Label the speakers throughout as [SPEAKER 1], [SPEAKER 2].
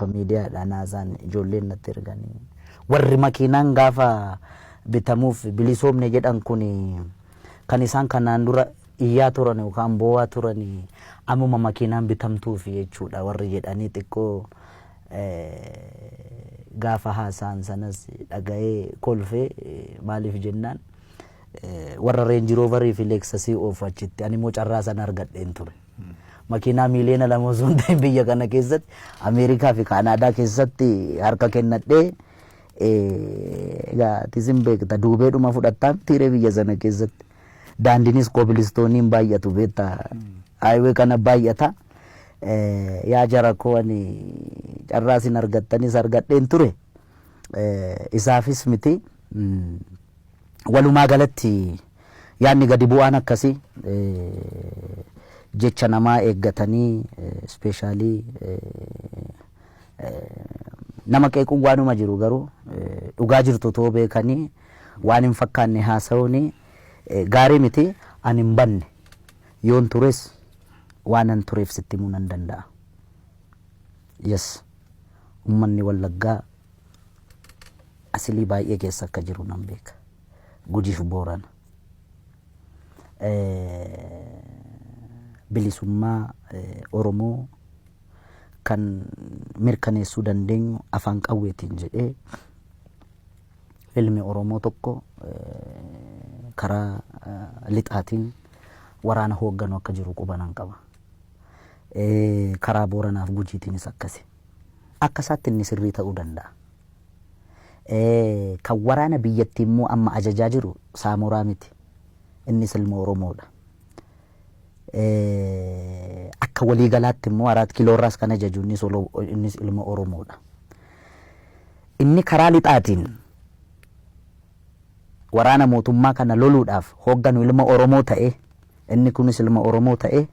[SPEAKER 1] Miidiyaadhaan haasaan ijoolleen natti erganii, warri makiinaan gaafa bitamuuf bilisoomne jedhan kun, kan isaan kanaan dura iyyaa turan yookaan boo'aa turan ammuma makiinaan bitamtuuf jechuudha warri jedhanii xiqqoo gaafa haasaan sanas dhaga'ee kolfee. Maaliif jennaan, warra Range Roverii fi Lexusii oofu achitti, ani immoo carraa sana argadheen ture. Makiinaa miiliyoona 2 osoo hin ta'in biyya kana keessatti, Ameerikaa fi Kaanaadaa keessatti harka kennadhee, egaa atiis hin beekta, duubeedhuma fudhattaa tiiree biyya sana keessatti. Daandiinis cobblestooniin baay'atu beekta. Highway kana baay'ata. Yaa jara koo, ani carraa isin argattanis argadheen ture. Isaafis miti. Walumaa galatti yaadni gadi bu'aan akkasii, jecha namaa eeggatanii, especially nama qeequun waanuma jiru, garuu dhugaa jirtu otoo beekanii waan hin fakkaanne haasa'uun gaarii miti. Ani hin banne, yoon tures waan an tureef sitti himuu nan danda'a. Yes, uummanni Wallaggaa asilii baay'ee keessa akka jiru nan beeka. Gujiif Boorana. Bilisummaa Oromoo kan mirkaneessuu dandeenyu afaan qawweetiin jedhee ilmi Oromoo tokko karaa lixaatiin waraana hoogganu akka jiru qubanan qaba. Karaa Booranaaf Gujiitiinis akkasi. Akka isaatti inni sirrii ta'uu danda'a. Kan waraana biyyattii immoo amma ajajaa jiru Saamoraa miti. Innis ilma Oromoodha. Akka waliigalaatti immoo Araat Kiiloorraas kan ajaju innis ilma Oromoodha. Inni karaa lixaatiin waraana mootummaa kana loluudhaaf hoogganu ilma Oromoo ta'e, inni kunis ilma Oromoo ta'e,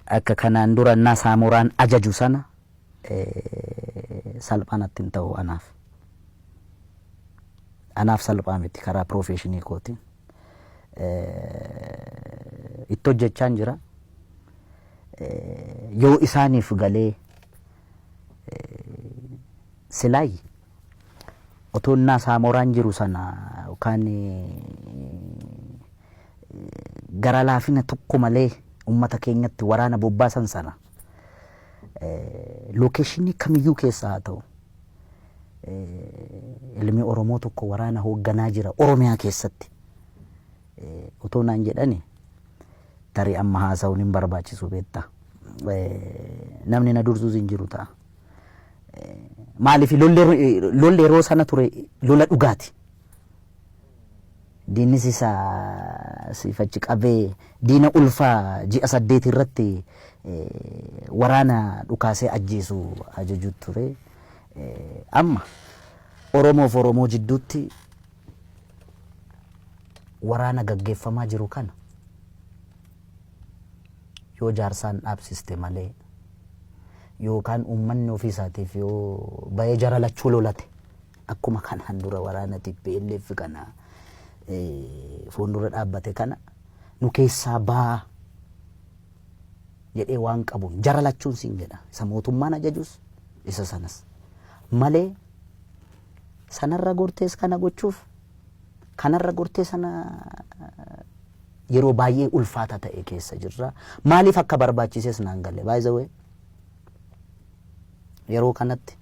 [SPEAKER 1] akka kanaan dura innaa Saamoraan ajaju sana salphaa natti hin ta'u anaaf. Anaaf salphaa miti karaa professionii kootiin. Itti hojjechaan jira. Yoo isaaniif galee silaayi otoo innaa Saamoraan jiru sana yookaan gara laafina tokko malee uummata keenyatti waraana bobbaasan sana, locationii kamiyyuu keessa haa ta'u, ilmi Oromoo tokko waraana hoogganaa jira Oromiyaa keessatti otoo naan jedhani, tarii amma haasa'uun hin barbaachisu beektaa. Namni na dursuus hin jiru ta'a. Maaliif, lolli yeroo sana ture lola dhugaati. Diinnis isa siif achi qabee diina ulfaa ji'a 8 irratti waraana dhukaasee ajjeesu ajaju ture. Amma Oromoof Oromoo jidduutti waraana gaggeeffamaa jiru kana yoo jaarsaan dhaabsiste malee, yookaan uummanni ofii isaatiif yoo bahee jara lachuu lolate, akkuma kanaan dura waraana TPLF kana fuuldura dhaabbate kana nu keessaa baa jedhee waan qabuun, jara lachuun siin jedha, isa mootummaan ajajus isa sanas malee, sanarra gortees kana gochuuf, kanarra gortee sana yeroo baay'ee ulfaata ta'e keessa jirra. Maaliif akka barbaachises naan galle. By the way, yeroo kanatti